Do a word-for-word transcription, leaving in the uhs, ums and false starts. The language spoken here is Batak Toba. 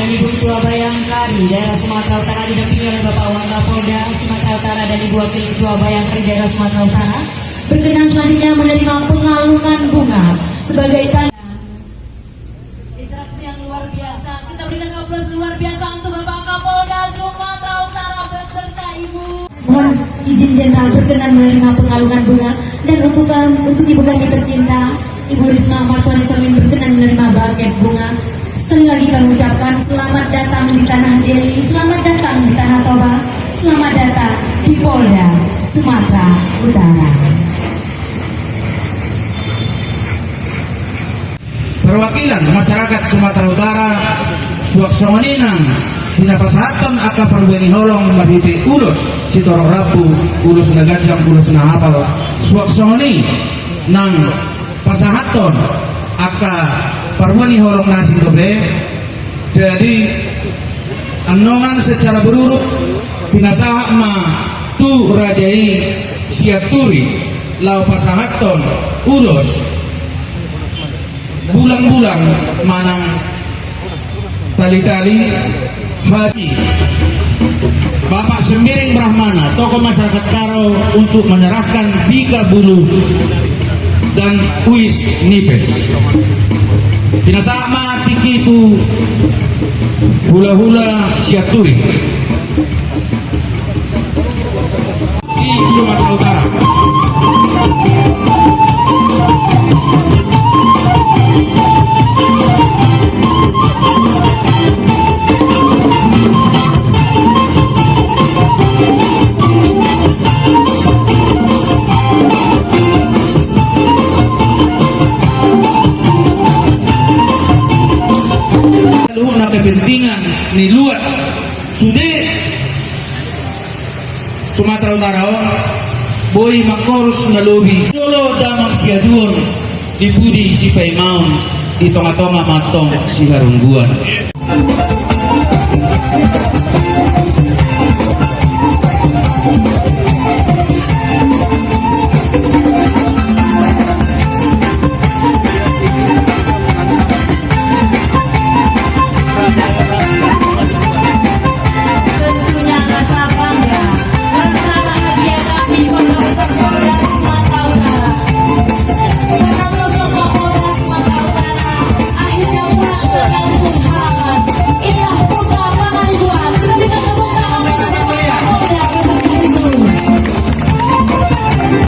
Dan Ibu Ketua Bayangkari daerah Sumatera Utara didampingi oleh Bapak Wakapolda Sumatera Utara dan Ibu Wakil Ketua Bayangkari daerah Sumatera Utara berkenan selanjutnya menerima pengalungan bunga sebagai tanda interaksi yang luar biasa. Kita berikan aplaus luar biasa untuk Bapak Kapolda Sumatera Utara beserta Ibu. Mohon izin Jenderal berkenan menerima pengalungan bunga dan untuk, untuk ibu kami tercinta, Ibu Risma Marsoni Somin berkenan menerima buket bunga. Sekali lagi kami ucapkan selamat datang di tanah Deli, selamat datang di tanah Toba, selamat datang di Polda Sumatera Utara. Perwakilan masyarakat Sumatera Utara, suang songon i nang pinasahathon angka parbue ni holong marhite ulos sitorop rambu, ulos na ganjang, ulos na hapal, suang songon i nang pasahathon angka parbue ni holong na asing dope. Jadi, annon secara berurut pinasahat ma tu raja i Sianturi laho pasahathon ulos bulang-bulang manang tali-tali hati. Bapak Sembiring Brahmana, tokoh masyarakat Karo, untuk menyerahkan bika bulu dan uis nipis. Pinasahat ma tingki tu hula-hula Sianturi di Sumatera Utara. Saluhutna kepentingan ni luat sude Sumatera Utara on, boi mangkorus na lobi. Jolo damang siaduon, di pudi sipaimaon, di tonga-tonga ma antong siharungguan.